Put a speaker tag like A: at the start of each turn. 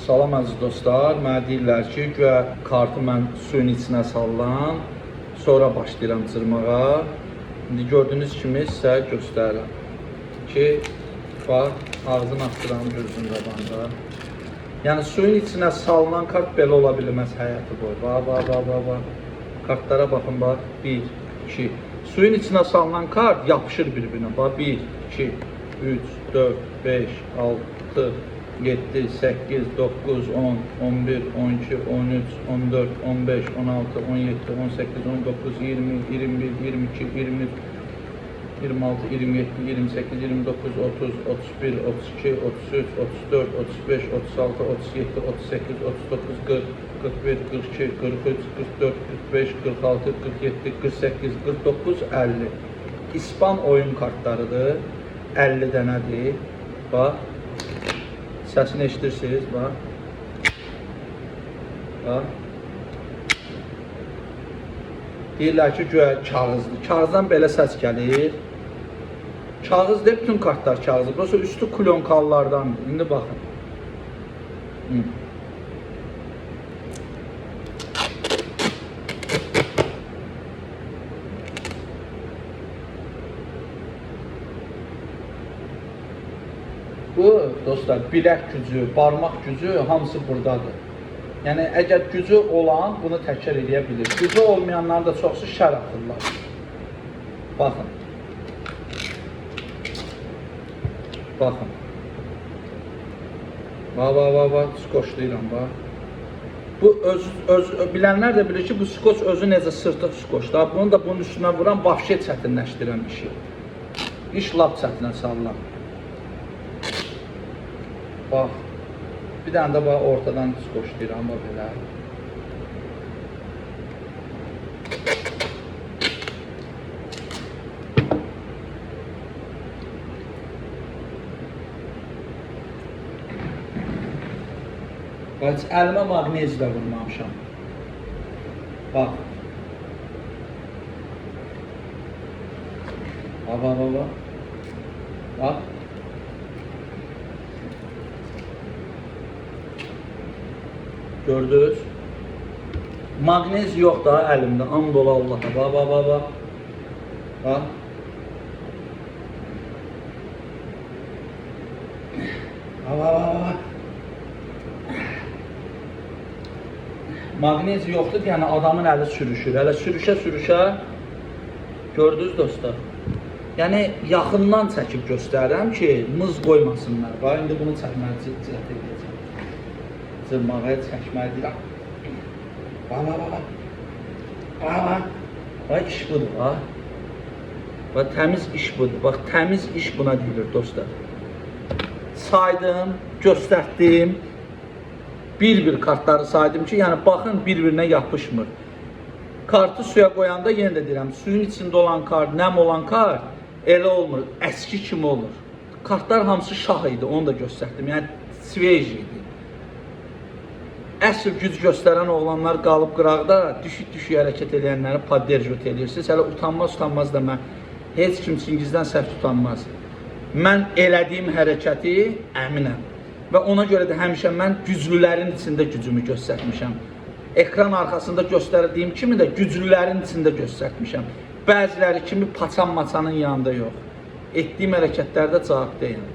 A: Salam əziz dostlar, mənə deyirlər ki, güya kartı mən suyun içinə sallam, sonra başlayıram cırmağa. İndi gördüyünüz kimi sizə göstərirəm ki, bax, ağzını açıram gözünün qabağında. Yəni suyun içinə salınan kart belə ola bilməz həyatı boyu. Bax, bax, bax, bax, bax. Kartlara baxın, bax. 1, 2. Suyun içinə salınan kart yapışır bir-birinə. Bax, 1, 2, 3, 4, 5, 6, 7, 8, 9, 10, 11, 12, 13, 14, 15, 16, 17, 18, 19, 20, 21, 22, 23, 26, 27, 28, 29, 30, 31, 32, 33, 34, 35, 36, 37, 38, 39, 40, 41, 42, 43, 44, 45, 46, 47, 48, 49, 50. İspan oyun kartlarıdır. 50 dənədir. Bax. Səsini eşidirsiniz, bax. Bax. Deyirlər ki, güya kağızdır. Kağızdan belə səs gəlir. Kağız deyil, bütün kartlar kağızdır. Burası üstü klonkallardandır. İndi baxın. Hı. Bu dostlar bilək gücü, barmaq gücü hamısı buradadır. Yəni əgər gücü olan bunu təkrar eləyə bilir. Gücü olmayanların da çoxsu şər atırlar. Baxın. Baxın. Bax, bax, bax, bax, skoçlayıram, bax. Bu öz bilənlər də bilir ki, bu skoç özü necə sırtıq skoçdur. Bunu da bunun üstünə vuran vəbşə çətinləşdirən işi. İş lap çətinə salınan. Bax. Bir dənə də bax ortadan skoçlayıram bax belə. Bax, heç əlimə maqnezi də vurmamışam. Bax. Bax, bax, bax, bax. Bax. Gördünüz? Maqnez yox da əlimdə. And ola Allaha. Bax, bax, bax, bax. Bax. Bax, bax, bax, bax. Maqnez yoxdur, yəni adamın əli sürüşür. Hələ sürüşə-sürüşə gördünüz dostlar. Yəni yaxından çəkib göstərirəm ki, mız qoymasınlar. Bax indi bunu çəkməyə cəhd edəcəm. Cırmağa çəkməyə deyirəm. Bax, bax, bax, bax. Bax, bax. Bax iş budur, bax. Bax təmiz iş budur. Bax təmiz iş buna deyilir dostlar. Saydım, göstərdim. Bir-bir kartları saydım ki, yəni baxın bir-birinə yapışmır. Kartı suya qoyanda yenə də deyirəm, suyun içində olan kart, nəm olan kart elə olmur, əski kimi olur. Kartlar hamısı şah idi, onu da göstərdim. Yəni sveji idi. Əsl güc göstərən oğlanlar qalıb qıraqda, düşük-düşük hərəkət eləyənləri podderjut eləyirsiniz. Hələ utanmaz-utanmaz da mən heç kim Çingizdən səhv tutanmaz. Mən elədiyim hərəkəti əminəm. Və ona görə də həmişə mən güclülərin içində gücümü göstərmişəm. Ekran arxasında göstərdiyim kimi də güclülərin içində göstərmişəm. Bəziləri kimi paçan maçanın yanında yox. Etdiyim hərəkətlərdə cavab deyiləm.